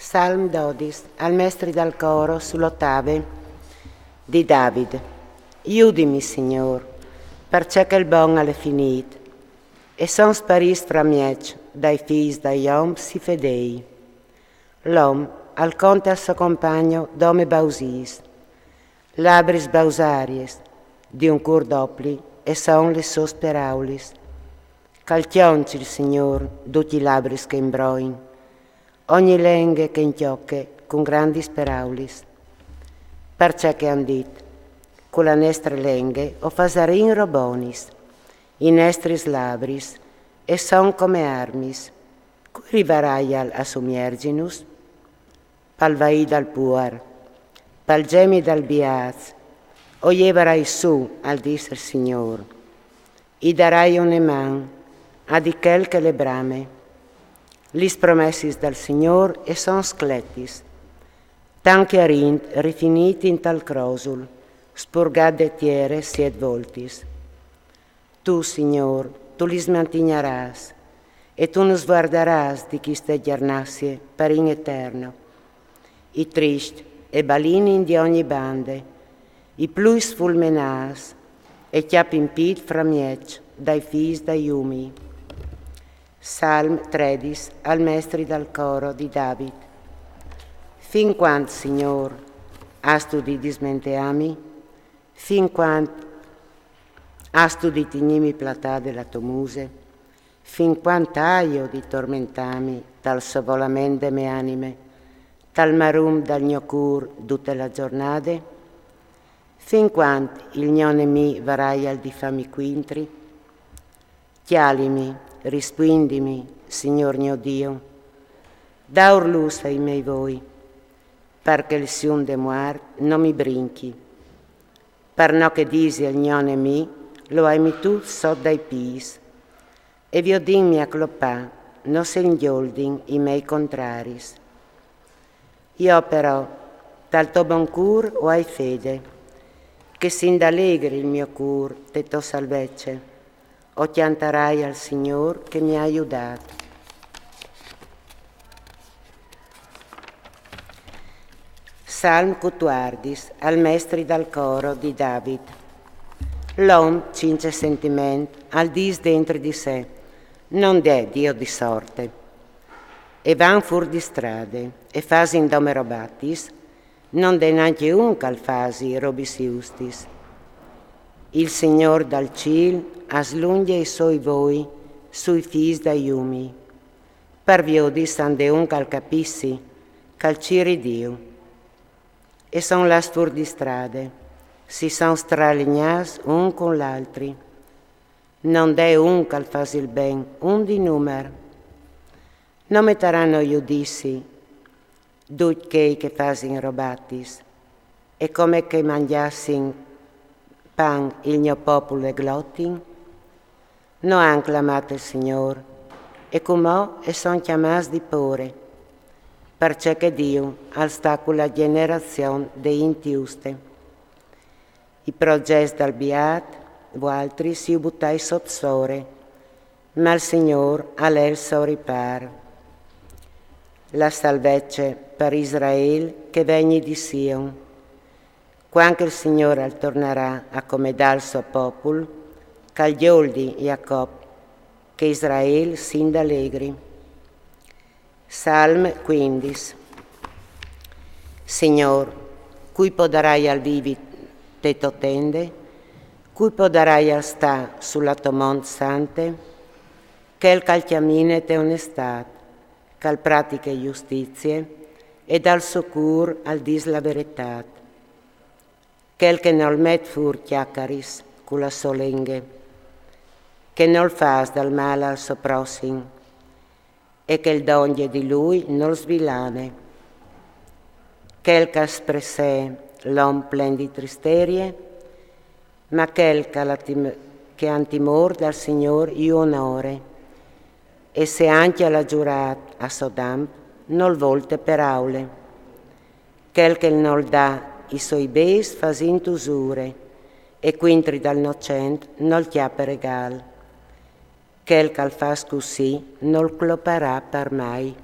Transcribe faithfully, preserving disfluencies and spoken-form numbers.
Salm dodis, al mestri dal coro sull'ottave di David. Judimi, Signor, parcè che il bon al è finit, e son sparits fra mieç dai fis dai oms i fedei. L'om al conta al so compagno dome bausìs, labris bausariis, di un cur dopli e son lis sôs peraulis. Ch'al cjonci il Signor ducj i labris che imbroin, ogni lenghe che incjoche cun grandis peraulis. Parcè che àn dit: cu la nestre lenghe o fasarìn robonis, i nestris labris e son come armis. Cui rivaraial a sumierzinus? Pal vaì dal puar, pal gemi dal biaç, o jevarai su, al dîs il Signor, i darai une man a di chel che le brame. Lis promessis dal Signor e son scletis. Tant che arint rifinit intal crosul, spurgat de tiere siet voltis. Tu, Signor, tu lis mantignarâs, e tu nus vuardarâs di chiste gjarnacie par in eterno. I triscj e balinin di ogni bande, i plui sfulmenâts e cjapin pît fra mieç dai fis dai umi. Salm tredis, al mestri dal coro di David. Fin cuant, Signor, âstu di dismenteâmi? Fin cuant âstu di tignîmi platade la tô muse? Fin cuant aio di tormentâmi tal sovolament de mê anime, tal marum dal gno cûr dute la zornade? Fin cuant il gno nemì varaial di fâmi cuintri? Cjalimi, rispuindimi, Signor gno Diu. Daur lûs ai mei voi, par che il sium de muart no mi brinchi. Par no che disi al gno nemì: lo ai mitût sot dai pîts, e viodinmi a clopâ, no se ingjoldin i mei contraris. Jo però, tal to bon cûr o ai fede, che s'indalegri il mio cûr te tô salvece. O cjantarai al Signor che mi à judât. Salm cutuardis, al mestri dal coro di David. L'om, cince sentiment, al dîs dentri di se: non dè Dio di sorte. E van fûr di strade, e fasin dome robatis, non dè nancje un ch'al fasi robis justis. Il Signor dal cîl al slungje i soi voi sui fîs dai umi, par viodi s'an dè un ch'al capissi, ch'al ciri Diu. E son lâts fûr di strade, si son stralignâts un cun l'altri. Non dè un ch'al fasi il ben, un di numer. No metarano a judizi ducj chei che fasin robatis, e come che mangjassin pan il gno popul e glotin? No àn clamât il Signor, e cumò e son cjamâts di pôre, parcè che Diu al sta cu la gjenerazion de int juste. I progjets dal biât, vualtris ju butais sot sore, ma il Signor al è il so ripâr. La salvece par Israel che vegni di Sion. Cuant che il Signor al tornarà a comedâ il so popul, ch'al gjoldi Jacop, che Israel s'indalegri. Salm cuindis. Signor, cui podaraial vivi te tô tende? Cui podaraial stâ su la tô mont sante? Chel ch'al cjamine te onestât, ch'al pratiche justizie e dal so cûr al dîs la veretât. Chel che nol met fûr cjacaris cu la sô lenghe, che nol fâs dal mâl al so prossim, e che il dongje di lui nol svilane. Chel ch'al spresse l'om plen di tristerie, ma chel ch'al à tim-, che àn timôr dal Signor ju onore, e se ancje al à zurât a so damp, nol volte peraule. Chel che nol dà i soi bês fasint usure, e cuintri dal nocent nol cjape regâl. Chel ch'al fâs cussì nol cloparà par mai.